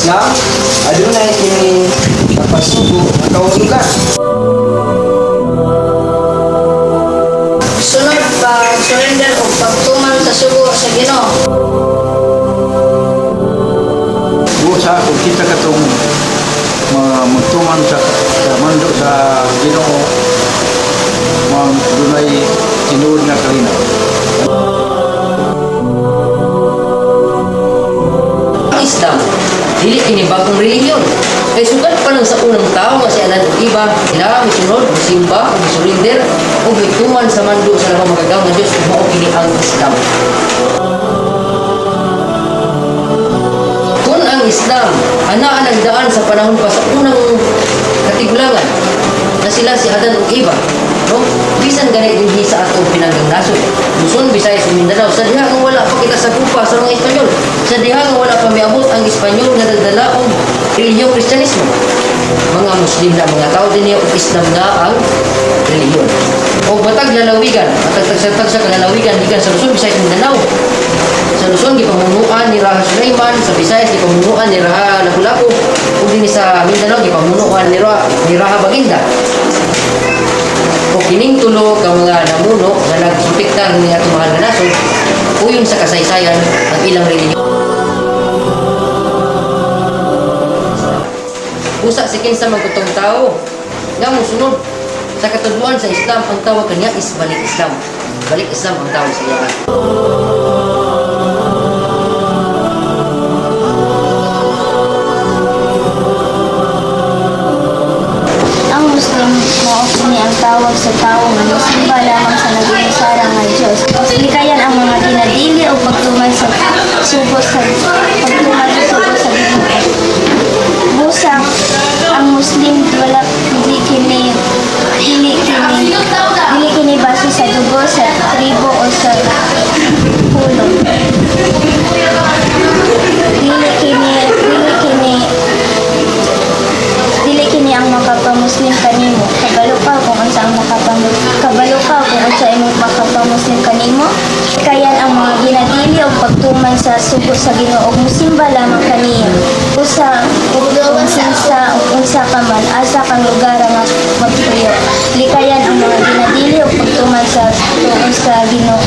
Islam, adunay kini sa pagsugo nga kahulugan. Sunod, pag-surrender o pagtuman sa sugo sa Ginoo. Busa kung kita katong mga magtuman sa mando sa Ginoo, mga dunay tinuod nga kalinaw. Ang Islam, dili kini bagong relihiyon. Kay sugad pa lang sa unang tao nga si Adan ug Eva, sila misunod, misimba, ug misurinder, ug mituman sa mando sa labang makagagahom nga Dios, ug mao kini ang Islam. Kung ang Islam anaa ang daan sa panahon pa sa unang katigulangan na sila si Adan ug Eva, no? Bisan gani dinhi sa atong pinanggang nasod, Luzon, Visayas ug Mindanao, sa diha nga wala pa kita sa gupa sa mga Espanyol, sa diha nga wala pa miabot ang Espanyol nga dala og relihiyong Kristyanismo. Mga Muslim na mga tao dinhi ug Islam na ang relihiyon. O batag lalawigan, batag tagsa-tagsa ka lalawigan gikan sa Luzon, Visayas, Mindanao. Sa Luzon gipamunuan ni Raha Sulaiman, sa Visayas gipamunuan ni Raha Lapu-Lapu, ug dinhi sa Mindanao gipamunuan ni Raha Baginda. O kining tulo ka mga namuno nga nagprotektar ni atong mahal nga nasod, uyon sa kasaysayan ang ilang relihiyon. Usa si kinsa magutong tao nga mosunod sa katudloan sa Islam, ang tawag kaniya is balik Islam. Balik Islam ang tawag sa iya. Ang Muslim mao kini ang tawag sa tawo nga mosimba lamang sa nag-iisara nga Dios. Likayan ang mga ginadili o pagtuman sa sugo sa pagtuman sa sugo sa Ginoo. Busa ang Muslim wala dili kini base sa dugo, sa tribo o sa pulong. Dili kini ang makapamuslim kanimo. Kabalo ka kung unsa imong makapamuslim kanimo. Kayan ang mga ginadili og pagtuman sa sugo sa Ginoo ug musimba lamang kaniya. Usa ug unsa ug unsa ka man asa kang lugar nga magpuyo. Likayan ang mga ginadili og pagtuman sa tuon sa Ginoo.